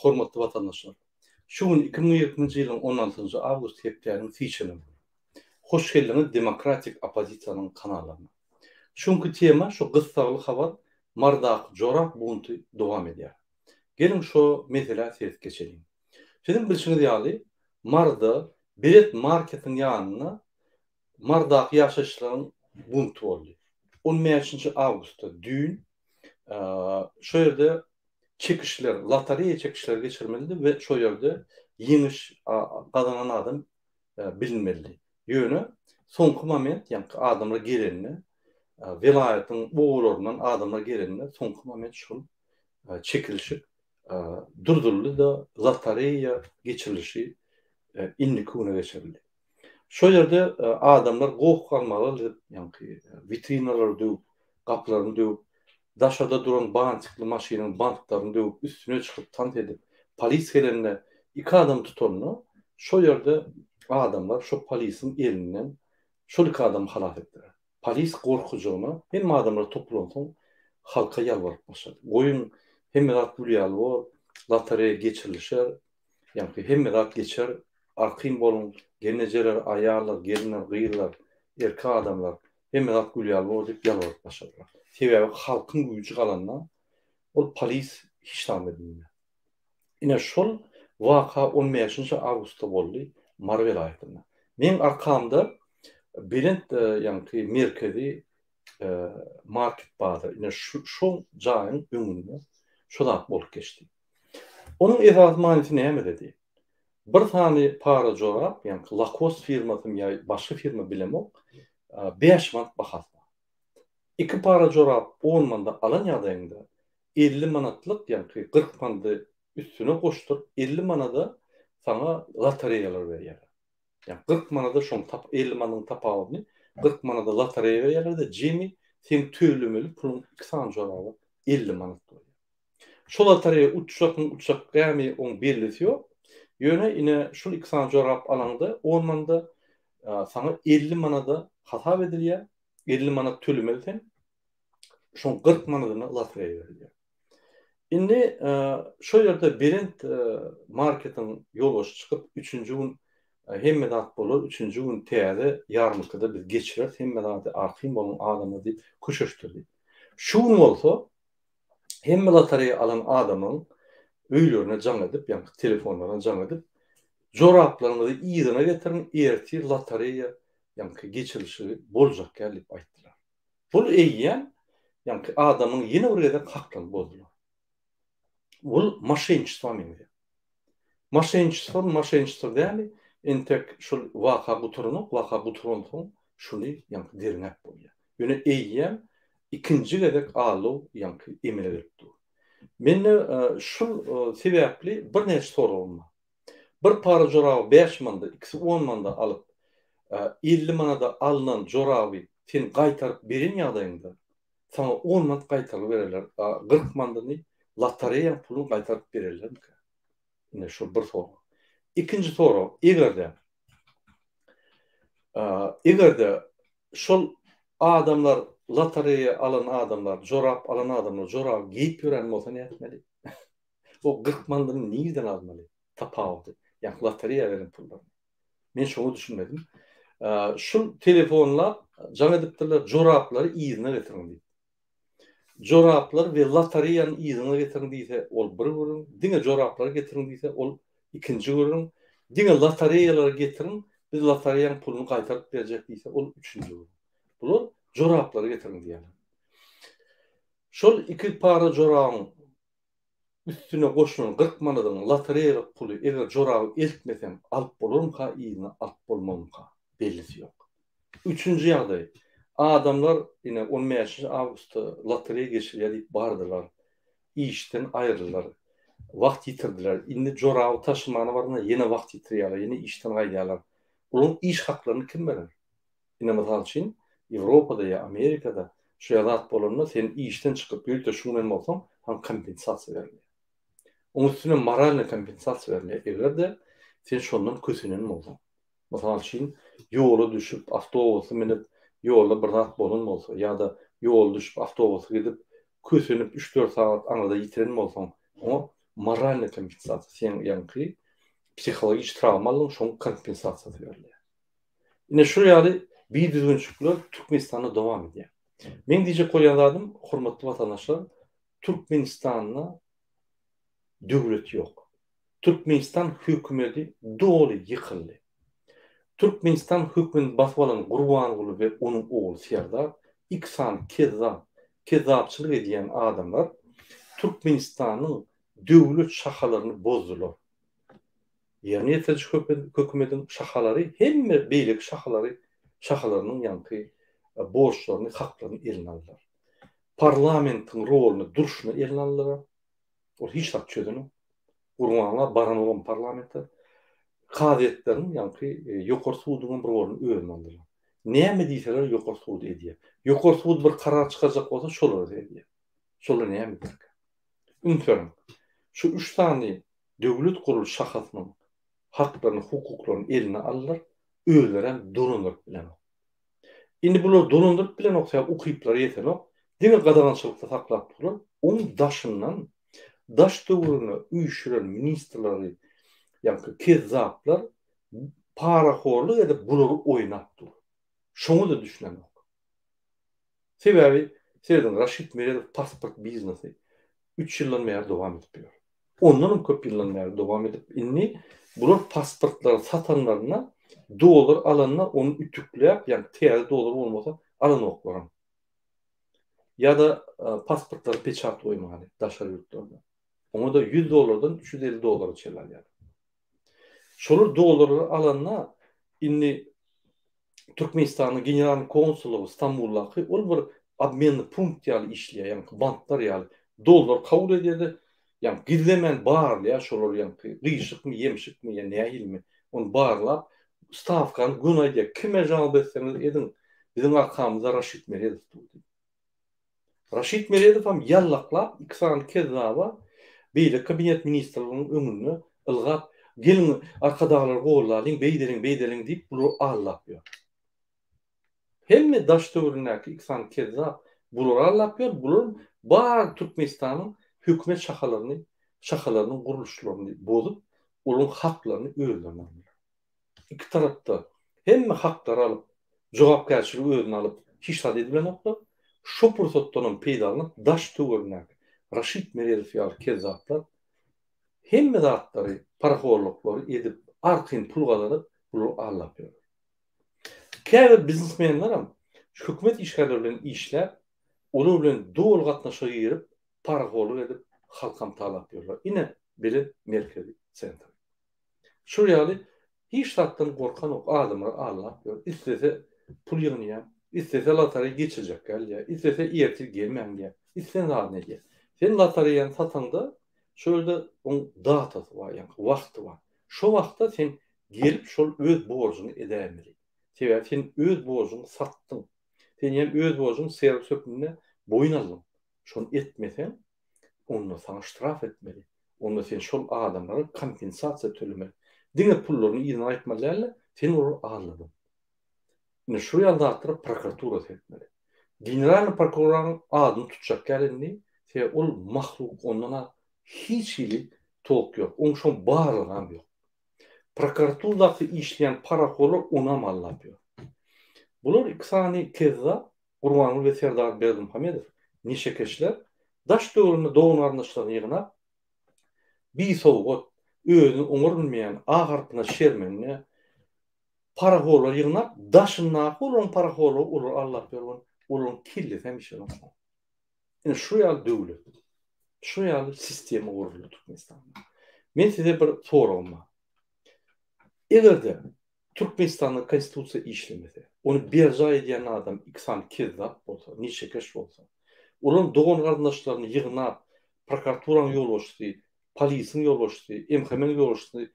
Hormatly watandaşlar! Şu gün 2020-nji ýylyň on altynjy awgust hepdäniň sişenbe güni. Hoş geldiňiz Demokratik oppozisiýanyň kanallaryna. Şu günki tema şu gyssagly habar Marydaky jorap bunty dowam edýär. Geliň şo meselä seredip geçeliň. Siziň bilşiňiz ýaly Maryda Belet marketiň ýanynda Marydaky ýaşaýjylaryň bunty boldy. On bäşinji awgustda düýn şo ýerde çekişler, lotoreýa çekişleri geçirmelidi we şo ýerde ýeňiş gazanan adam bilinmelidi. Ýöne soňky moment, ýaňky adamlar gelende, welaýatyň obalaryndan adamlar gelende soňky moment şol çekilişik durduryldy-da, lotoreýa geçirilişi indiki güne geçirildi. Şo ýerde adamlar goh-galmagal edip, ýaňky witrinalary döwüp, gapylaryny döwüp, daşarda duran bantikli maşynyň bantlaryny döwüp, üstüne çykyp tans edip, polis gelende iki adam tutanda, şo ýerde adamlar şo polisiň elinden şol iki adamy halas etdiler. Polis gorkujygyna hemme adamlar topulansoň halka ýalbaryp başlady. Goýuň, hemme zat gül ýaly bor, lotoreýa geçirilişer, ýaňky hemme zat geçer, arkaýyn boluň, gelnejeler, aýallar, gelinler, gyzlar, erkek adamlar, hemme zat gül ýaly bor diýip ýalbaryp başladylar. Sebäbi halkyň güýji galanda ol polis hiç zat edilmeýär. Ine şol waka on bäşinji awgustda boldy Mary welaýatynda. Meň arkamda Belent ýaňky merkezi market bazar. Ine şu jaýyň öňünde şu zat bolup geçdi. Onuň esasy manysy nämededi? Bir sany para jorap, ýaňky Lacoste firmasymy ýa başga firma bilemok, 5 manat bahasy bar. Iki para jorap 10 manada alan ýagdaýyňda 50 manatlyk, ýaňky 40 manady üstüne goşduryp 50 manada saňa lotoreýalar berýärler. Ýa 40 manada şoň tap 50 manadyň tapawudyny 40 manada lotoreýa berýärler-de jemi seň tölemeli puluň iki sany joraba 50 manat bolýar. Şo lotoreýa utjakmy utjak dälmi oň bellisi ýok. Ýöne ine şul iki sany jorap alaňda on manada saňa 50 manada hasap edilýär. 50 manat tölemeli sen. Şoň 40 manadyna lotereýa berilýär. Indi şo ýerde Belent marketiň ýolbaşçy çykyp, üçünji gün hemme zat bolar, üçünji gün täze ýarmarkada biz geçireris hemme zady, arkaýyn boluň adamlar diýip köşeşdirdi. Şu gün bolsa hemme lotereýa alan adamyň öýlerine jaň edip, ýaňky telefonlaryna jaň edip, joraplaryňyzy yzyna getiriň, ertir lotereýa ýaňky geçirilişigi boljak däl diýip aýtdylar. Bul eýýäm ýaňky adamyň ýene bir gezek haklaryny bozdular. Bul moşenniçestwa meňzeýär. Moşenniçestwa moşenniçestwa däli, entek şul waka gutaranok, waka gutaransoň şuny ýaňky derňäp bolýar. Ýöne eýýäm ikinji gezek aldaw ýaňky emele gelip dur. Mende şul sebäpli birnäçe soragym bar. Bir para joraby bäş manada, ikisi on manada alyp, 50 manada alnan joraby sen gaýtaryp beren ýagdaýyňda, saňa on manat gaýtaryp bererler, a 40 manadyny lotoreýaň puluny gaýtaryp bererlermikä? Ine şol bir sorag. Ikinji sorag, eger-de eger-de şol adamlar lotoreýa alan adamlar, jorap alan adamlar joraby geýip ýören bolsa nätmeli? O 40 mandyny nirden almaly? Tapawudy. Ýa lotereýa beren pullaryny. Men şoňa düşünmedim. Şul telefonlap jaň edipdirler, joraplary yzyna getiriň diýip. Joraplar we lotereýany yzyna getiriň diýse, ol bir gürrüň, diňe joraplary getiriň diýse, ol ikinji gürrüň, diňe lotereýalary getiriň, biz lotereýanyň puluny gaýtaryp berjek diýse, ol üçünji gürrüň. Bular joraplary getiriň diýýärler. Şol iki para jorabyň üstüne goşulan 40 manadyň lotereýalyk puly eger joraby eltmeseň alyp bolarmyka yzyna alyp bolmazmyka bellisi ýok. Üçünji ýagdaý adamlar ine on bäşinji awgustda lotereýa geçirilýär diýip bardylar. Işden aýryldylar. Wagt ýitirdiler. Indi joraby taşymana baranda ýene wagt ýitirýärler, ýene işden gaýdýarlar. Olaryň iş haklaryny kim berer? Ine mysal üçin Ýewropada ýa Amerikada şu ýa zat bolanda sen işden çykyp ýörite şu bilen bolsaň saňa kompensasiýa berilýär. Oň üstüne moralnyý kompensasiýa berilýär eger-de sen şondan kösenen bolsaň. Mysal üçin ýola düşüp awtobusa münüp ýolda bir zat bolan bolsa ýa-da ýola düşüp awtobusa gidip kösenip üç-dört sagat aňyrda ýitiren bolsaň oňa. Moralnyý kompensasiýa, sen ýaňky psihologik trawma aldyň, şoň kompensasiýasy berilýär. Ine şu ýaly bidüzgünçilikler Türkmenistanda dowam edýär. Meň diýjek bolýan zadym, hormatly watandaşlar, Türkmenistanda döwlet ýok. Türkmenistan hökümeti doly ýykyldy. Türkmenistan hökümetini basyp alan Gurbanguly we onuň ogly Serdar iki sany kezzap, kezzapçylyk edýän adamlar Türkmenistanyň döwlet şahalaryny bozdular. Ýerine ýetiriji hökümetiň şahalary hemme beýleki şahalary şahalarynyň ýaňky borçlaryny, haklaryny eline aldylar. Parlamentiň roluny durşuna eline aldylar. Ol hiç zat çözenok. Gurbanguly baranogam parlamente. Kazyýetleriň ýaňky ýokary suduňam roluny özüne aldylar. Näme diýseler ýokary sud edýär. Ýokary sud bir karar çykarjak bolsa şolara seredýär. Şolar näme ederkä? Üns beriň. Şu üç sany döwlet gurluş şahasynyň haklaryny, hukuklaryny eline aldylar, özlerem dolandyryp bilenok. Indi bular dolandyryp bilenok, sebäbi ukyplary ýetenok, diňe gadagançylykda saklap durlar, oň daşyndan daş-töweregine üýşüren ministrleri, ýaňky kezzaplar parahorlyk edip bulary oýnap dur. Şoňa-da düşünenok. Sebäbi, serediň, Raşid Meredow pasport biznesi üç ýyldan bäri dowam edip ýör. Ondanam köp ýyldan bäri dowam edip, indi bular pasportlary satanlarynda, dollar alanda ony ütükläp, ýagny täze dollar bolmasa alanoklaram. Ýa-da pasportlara peçat goýmaly daşary ýurtlarda. Oňa-da 100 dollardan 350 dollara çenli alýarlar. Şolar dollarlary alanda indi Türkmenistanyň Generalnyý konsullygy Stambuldaky ol bir obmennyý punkt ýaly işleýär, ýaňky banklar ýaly. Dollar kabul edýär-de, ýaňky gizlemän barlaýar şolar ýaňky gyşykmy, ýemşikmi ýa nähilimi, ony barlap, stawkany göni aýdýar, kime žalba etseňiz ediň, biziň arkamyzda Raşid Meredow dur diýip. Raşid Meredowam ýallaklap iki sany kezzaba beýleki kabinet ministrleriniň öňünde ylgap, geliň Arkadaglary gollalyň, beýdeliň, beýdeliň diýip bulary aldap ýör. Hemme daş töweregindäki iki sany kezzap bulary aldap ýör, bular bar Türkmenistanyň hökümet şahalaryny, şahalarynyň gurluşlaryny bozup, olaryň haklaryny özlerine aldylar. Iki tarapda hemme haklary alyp, jogapkärçiligi özüne alyp hiç zat edibilenoklar. Şo pursatdanam peýdalanyp daş-töweregindäki Raşid Meredow ýaly kezzaplar hemme zatlary, parahorluklary edip, arkaýyn pul gazanyp, bulary aldap ýörler. Käbir biznesmenlerem şu hökümet işgärleri bilen işläp, olar bilen doly gatnaşyga girip, parahorluk edip, halkam talap ýörler. Ine, Belent merkezi sentr. Şol ýaly hiç zatdan gorkanok adamlary aldap ýör. Islese pul ýygnaýar, islese lotoreý geçirjek gelýär, islese ertir gelmäň diýýär, islän zadyny edýär. Sen lotoreýany sataňda şo ýerde oň datasy bar, ýaňky wagty bar. Şo wagtda sen gelip şol öz borjuňy edäýmeli. Sebäbi sen öz borjuňy satdyň. Sen hem öz borjuňy serwis hökmünde boýun aldyň. Şony etmeseň, onda saňa ştraf etmeli. Onda sen şol adamlara kompensasiýa tölemeli. Diňe pullaryny yzyna gaýtmaly däl-de, sen olary aldadyň. Indi şu ýaly zatlara prokuratura seretmeli. Generalnyý prokuroryň adyny tutjak däl indi, sebäbi ol mahluk ondan-a hiç hili tok ýok. Oň şoň barlygam ýok. Prokuraturadaky işleýän parahorlar onam aldap ýör. Bular iki sany kezzap Gurbanguly we Serdar Berdimuhamedow neşekeşler daş-töwereginde dogan-garyndaşlaryny ýygnap, bisowgat, özüni oňarylmaýan A harpyna şermende parahorlary ýygnap, daşyndaky olaryň parahorlary olary aldap ýörgen, olaryň kellesi hem işlenok şoň. Ine şu ýaly döwlet, şu ýaly sistema guruldy Türkmenistanda. Men size bir soragym bar. Eger-de Türkmenistanda konstitusiýa işlemese, ony berjaý edýän adam iki sany kezzap bolsa, neşekeş bolsa, olaryň dogan-garyndaşlaryny ýygnap, prokuraturanyň ýolbaşçysy, polisiň ýolbaşçysy, MHM-niň ýolbaşçysy,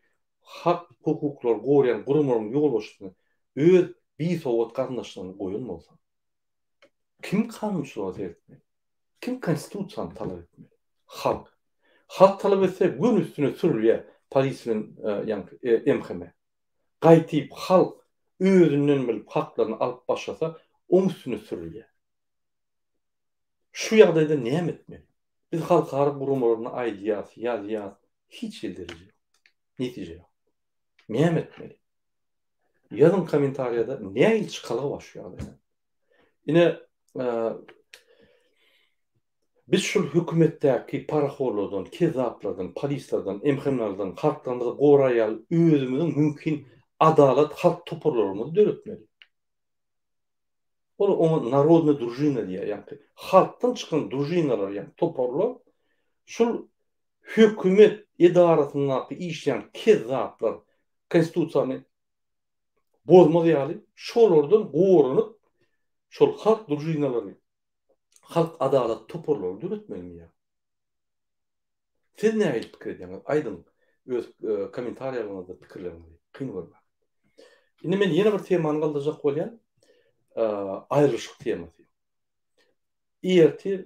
hak-hukuklary goraýan guramalaryň ýolbaşçysyny öz bisowat garyndaşlaryny goýan bolsa, kim kanunçylyga seretmeli? Kim konstitusiýany talap etmeli? Halk. Halk talap etse göni üstüne sürülýär polis bilen ýaňky MHM. Gaýtyp halk özünden bilip haklaryny alyp başlasa oň üstüne sürülýär. Şu ýagdaýda näme etmeli? Biz halkara guramalaryna aýdýas, ýazýas, hiç hili dereje ýok. Netije ýok. Näme etmeli? Ýazyň kommentariýada nähili çykalga bar şu ýagdaýdan? Ine, biz şul hökümetdäki parahorlardan, kezzaplardan, polislerden, MHM-lardan halklarymyzy gorar ýaly özümiziň mümkin adalat halk toparlarymyzy döretmeli. Ol oňa narodnyý družina diýýär, ýagny halkdan çykan družinalar, ýagny toparlar şul hökümet edarasyndaky işleýän kezzaplar konstitusiýany bozmaz ýaly şolardan goranyp şol halk družinalary, halk adalat toparlary döretmelimi ýa? Siz nähili pikir edýäňiz? Aýdyň öz kommentariýalaryňyzda pikirleriňizi. Kyn görmäň. Indi men ýene bir temany galdyrjak bolýan. Aýrylyşyk temasy. Ertir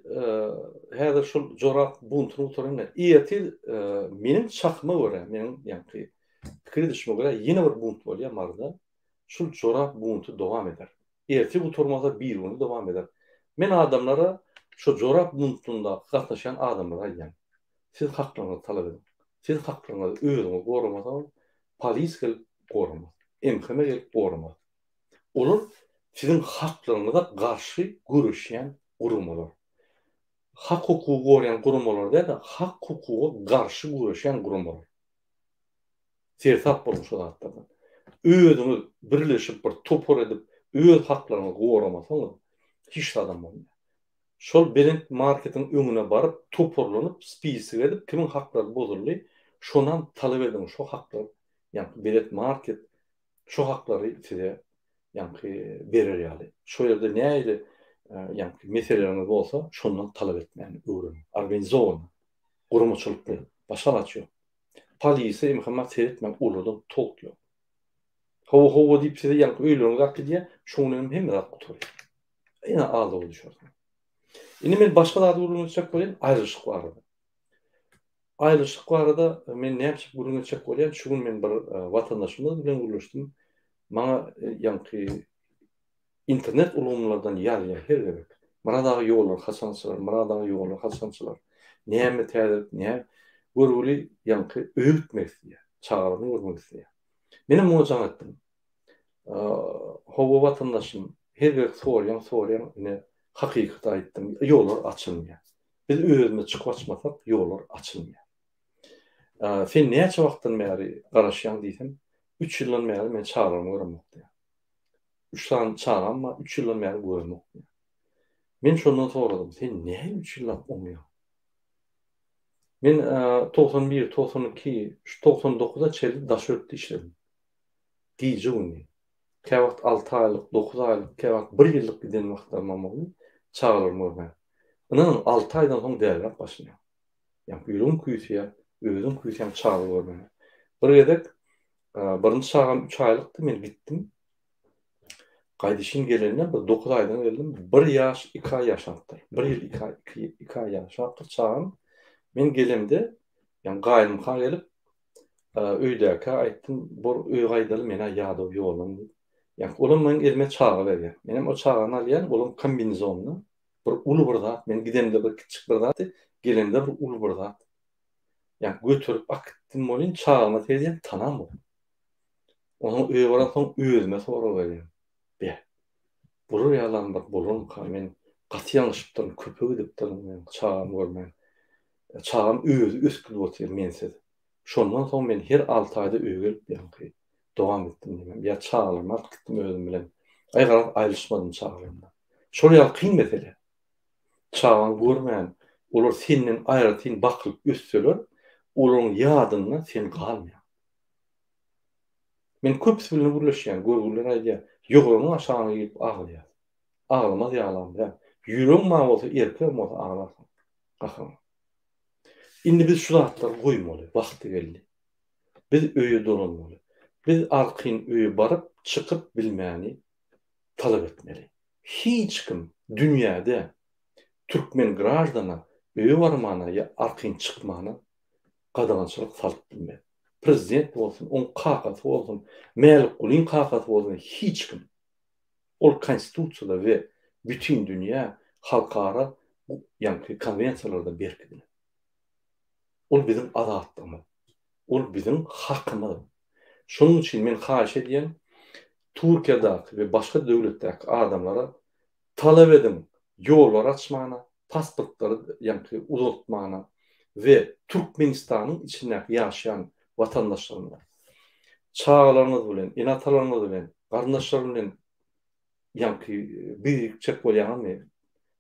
häzir şul jorap buntuny gutaraýyn. Ertir meniň çakyma görä, meniň ýaňky pikir edişime görä ýene bir bunt bolýar Maryda. Şul jorap bunty dowam eder. Ertir gutarmasa birigüni dowam eder. Men adamlara şo jorap buntunda gatnaşýan adamlara aýdýan. Siz haklaryňyzy talap ediň. Siz haklaryňyzy özüňiz goramasaňyz polis gelip goramaz. MHM gelip goramaz. Olar siziň haklaryňyza garşy göreşýän guramalar. Hak hukugy goraýan guramalar däl-de hak hukuga garşy göreşýän guramalar. Seresap boluň şo zatlardan. Özüňiz birleşip bir topar edip öz haklaryňyzy goramasaňyz hiç zadam bolmaýar. Şol belent marketiň öňüne baryp toparlanyp spisik edip kimiň haklary bozuldy şonam talap ediň şo haklar ýaňky belent market şo haklary size ýaňky berer ýaly. Şo ýerde nähili ýaňky meseleleriňiz bolsa şondan talap etmäni öwreniň. Organizowany guramaçylyk bilen başga alaç ýok. Polise MHM-a seretmäň olardan tolk ýok. Hawa hawa diýip size ýaňky öýleriňize äkidýär, şoň bilenem hemme zat gutarýar. Ýene aldawa düşersiňiz. Indi men başga zady gürrüň etjek bolýan, aýrylyşyk barada. Aýrylyşyk barada men näme üçin gürrüň etjek bolýan, şu gün men bir watandaşymyz bilen gürleşdim. Maňa ýaňky Internet ulgamlardan ýazýar her gezek. Myrat aga ýollar haçan açylar, Myrat aga ýollar haçan açylar. Näme täzelik, näme görgüli ýaňky öýe gitmek isleýär, çagalaryny görmek isleýär. Menem muňa jaň etdim. Hawa watandaşym, her gezek soraýaň, soraýaň, ine hakykaty aýtdym, ýollar açylmaýar. Biz özümiz çykyp açmasak, ýollar açylmaýar. Sen näçe wagtdan bäri garaşýaň diýsem, üç ýyldan bäri men çagalarymy göremok diýýär. Üç sany çagam bar, üç ýyldan bäri göremok diýýär. Men şondan soradym, sen näme üç ýyllap oňýaň? Men 91, 92, şu 99-a çenli daşary ýurtda işledim. Gije-gündiz. Käwagt 6 aýlyk, 9 aýlyk, käwagt 1 ýyllyk giden wagtlarymam boldy, çagalarymy görmän. Ynanyň, 6 aýdan soň däliräp başlaýaň. Ýa ýüregiň küýseýär, özüň küýseýäň çaga görmäge. Bir gezek birinji çagam 3 aýlykdy, men gitdim. Gaýdyşyn gelende bir 9 aýdan geldim. 1 ýaş 2 aý ýaşapdyr. 1 ýyl 2 aý, 2, 2 aý ýaşapdyr çagam. Men gelemde, ýa gaýnymka gelip, öýdäkä aýtdym, bor öýe gaýdaly, men-ä ýadaw ýolum diýip. Ýa olam meň elime çaga berýär. Menem o çagany alýan, olam kombinezonda. Bir uly bir zat, men gidemde bir kiçjik bir zatdy, gelemde bir uly bir zat. Ýa göterip akitdim welin çagama seredýän tanamok. Onuň öýe baransoň özüme sorag berýän. Be, bular ýalam bir bolarmyka, men gaty ýalňyşypdyryn, köpe gidipdirin men çagamy görmän. Çagam özi ösüp gidip otyr mensiz. Şondan soň men her alty aýda öýe gelip ýaňky dowam etdim diýmem. Ýa çagalarymy alyp gitdim özüm bilen. Aý garaz aýrylyşmadym çagalarymdan. Şol ýaly kyn mesele. Çagaňy görmän, olar senden aýratyn bakylyp össeler, olaryň ýadynda sen galmaýaň. Men köpüsi bilen gürleşýän, görgüliler aýdýar, ýogarynyň aşagyna girip aglaýar. Aglamaz ýalam däl. Ýüregiň bar bolsa, erkegem bolsa aglarsyň. Gaharyň. Indi biz şu zatlary goýmaly, wagty geldi. Biz öýe dolanmaly. Biz arkaýyn öýe baryp, çykyp bilmäni talap etmeli. Hiç kim dünýäde türkmen graždana öýe barmana ýa arkaýyn çykmana gadagançylyk salyp bilmez. Prezident bolsun, oň kakasy bolsun, Mälikgulyň kakasy bolsun hiç kim. Ol konstitusiýada we bütindünýä halkara. Ýaňky konwensiýalarda berkidilen. Ol biziň azatlygymyz. Ol biziň hakymyz. Şonuň üçin men haýyş edýän, Türkiýedäki we başga döwletdäki adamlara talap ediň ýollary açmana, pasportlary ýaňky uzaltmana we Türkmenistanyň içindäki ýaşaýan watandaşlarymyza çagalaryňyz bilen, ene-atalaryňyz bilen, garyndaşlaryň bilen Ýaňky birikjek bolýaňyzmy?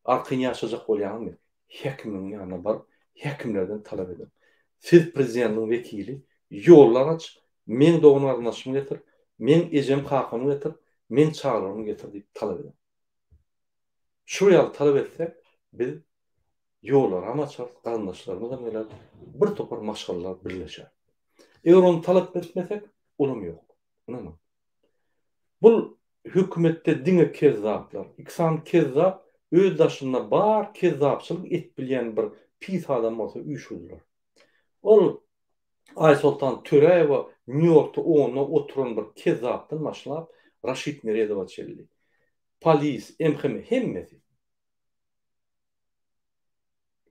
Arkaýyn ýaşajak bolýaňyzmy? Häkimiň ýanyna baryp, häkimlerden talap ediň. Siz prezidentiň wekili, ýollar aç, meň dogan-garyndaşymy getir, meň ejem-kakamy getir, meň çagalarymy getir diýip talap ediň. Şu ýaly talap etsek, biz ýollaram açarys, garyndaşlarymyzam geler, bir topar maşgalalar birleşer. Eger ony talap etmesek, olam ýok. Ynanyň. Bul hökümetde diňe kezzaplar. Iki sany kezzap öz daşynda bar kezzapçylyk et bilýän bir pis adam bolsa üýşürdiler. Ol Aýsoltan Töräýewa Nýu-Ýorkda onda oturan bir kezzapdan başlap Raşid Meredowa çenli. Polis, MHM hemmesi.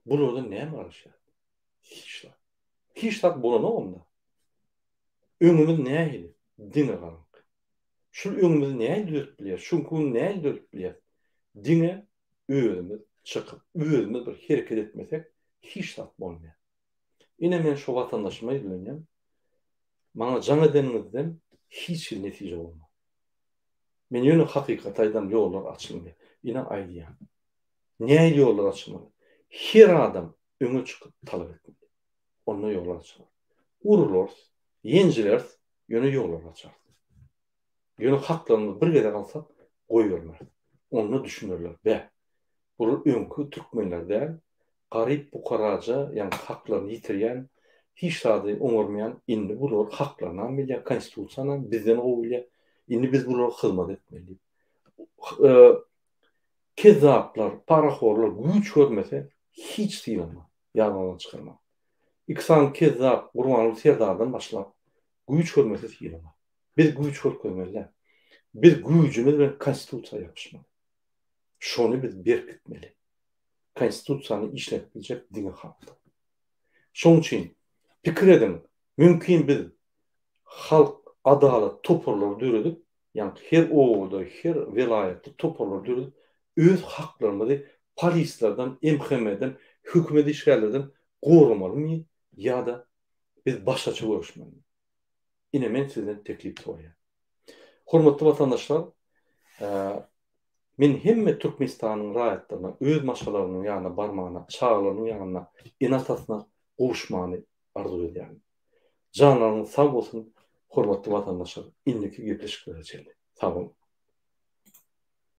Bulardan näme garaşýar? Hiç zat. Hiç zat bolanok onda. Öňümiz nähili? Diňe garaňky. Şul öňümizi nähili düzetip bilýäris? Şu günki güni nähili düzetip bilýäris? Diňe özümiz çykyp, özümiz bir hereket etmesek, hiç zat bolmaýar. Ine men şu watandaşyma ýüzlenýän. Maňa jaň edeniňizden hiç hili netije bolmaz. Men ýöne hakykaty aýdam ýollar açylmaýar. Ine aýdýan. Nähili ýollar açylmaly? Her adam öňe çykyp talap etmeli. Onda ýollar açylar. Urularys, ýenjileris, ýöne ýollary açarys. Ýöne haklarymyzy bir gezek alsak, goýbermeris. Onda düşünerler, bä, bular öňki türkmenler däl, garyp-pukaraja, ýagny haklaryny ýitirýän, hiç zady oňarmaýan, indi bular haklarynam bilýär, konstitusiýanam bizden gowy bilýär, indi biz bulara hyzmat etmeli diýip. Kezzaplar, parahorlar güýç görmese, hiç sylanmaz. Ýadyňyzdan çykarmaň. Iki sany kezzap Gurbanguly Serdardan başlap, güýç görmese sylamaz. Biz güýç görkezmeli däl. Biz güýjümiz bilen Konstitusiýa ýapyşmaly. Şony biz berkitmeli. Konstitusiýany işledip biljek diňe halkdyr. Şonuň üçin pikir ediň, mümkin biz halk adalat toparlary döredip, ýagny her obada, her welaýatda toparlar döredip, öz haklarymyzy polislerden, MHM-den, hökümet işgärlerden goramalymy ýa-da biz başgaça göreşmelimi? Ine men sizden teklip soraýan. Hormatly watandaşlar, men hemme Türkmenistanyň raýatlaryna öz maşgalalarynyň ýanyna barmagyna, çagalarynyň ýanyna, ene-atasyna gowuşmagyny arzuw edýärin. Janlaryňyz sag bolsun, hormatly watandaşlar, indiki gepleşiklere çenli. Sag boluň.